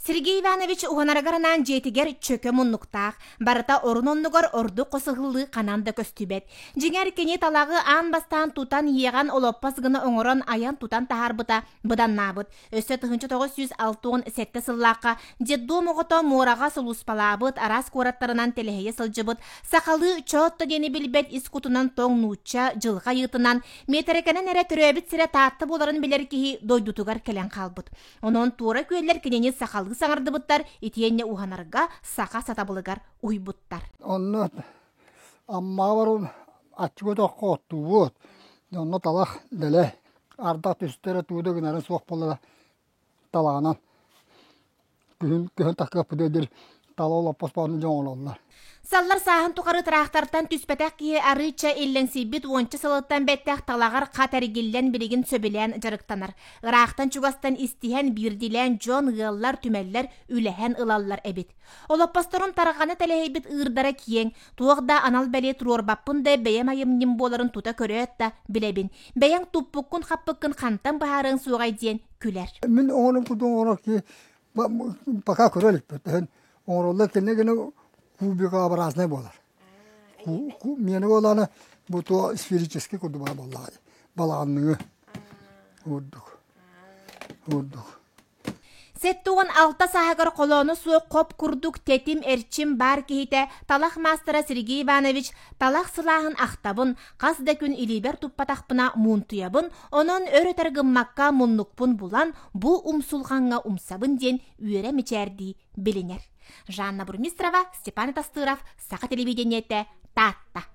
Сергей Иванович уһанарыгар анаан дьиэтигэр чөкө муннуктаах, барыта орун-оннугар ордук хос ыһыллыы ханан да көстүбэт. Дьиҥэр кини талаҕы аан бастаан тутан иэҕэн олоппос гына оҥорон айан-тутан таһаарбыта быданнаабыт. Өссө 1967 сыллаахха детдом оҕото муораҕа сулууспалаабыт, араас куораттарынан тэлэһийэ сылдьыбыт, сахалыы чоотто диэни билбэт ис кутунан тоҥ нуучча, дьылҕа айыытынан, миэтэрэкэнэн эрэ төрөөбүт сирэ Таатта буоларын билэр киһи дойдутугар кэлэн хаалбыт. Онон туора күөллэр кинини сахалыы саҥардыбыттар, итиэннэ уһанарга саха сатабылыгар уһуйбуттар. Онно Аммаҕа баран аччык өтөххө оттуубут. Онно талах дэлэ ардах түстэ эрэ туу да гынара суох буолара талаҕынан күһүн күһүн тахсыахпыт диир тала олоппос баҕаны дьон оҥороллор. Саллар сааһын тухары тыраахтартан түспэтэх киһи арыычча иллэҥсийбит уонча сылыттан бэттэх талаҕар хат эргиллэн билигин сөбүлээн дьарыктанар. Ыраахтан-чугастан истиһэн биирдиилээн дьон, ыаллар, түмэллэр үлэһэн ылаллар эбит. Олоппосторун тарҕана тэлэһийбит ыырдара киэҥ, туох да анал бэлиэ туруорбаппын да бэйэм айымньым буоларын тута көрөөт да билэбин. Бэйэҥ туппуккун-хаппыккын хантан быһаарыаҥ суоҕай диэн күлэр. Мин оҥорон курдук оҥорор киһи пока көрө иликпит. Оҥороллор кэннэ гына кубикообразный буолар. Миэнэ буолаана бу туо сферический курдук буоллаҕай. Балаҕанныҥы курдук. Курдук. 76 сааһыгар холооно суох хоп курдук тэтим эрчим баар киһитэ талах маастара Сергей Иванович талах сылааһын ахтабын, хас да күн илиибэр туппатахпына муунтуйабын, онон өр-өтөр гыммакка муннукпун булан бу умсулҕаҥҥа умсабын диэн үөрэ мичээрдии билинэр. Жанна Бурмистрова, Степан Тастыров, Саха телевидениетэ, Таатта.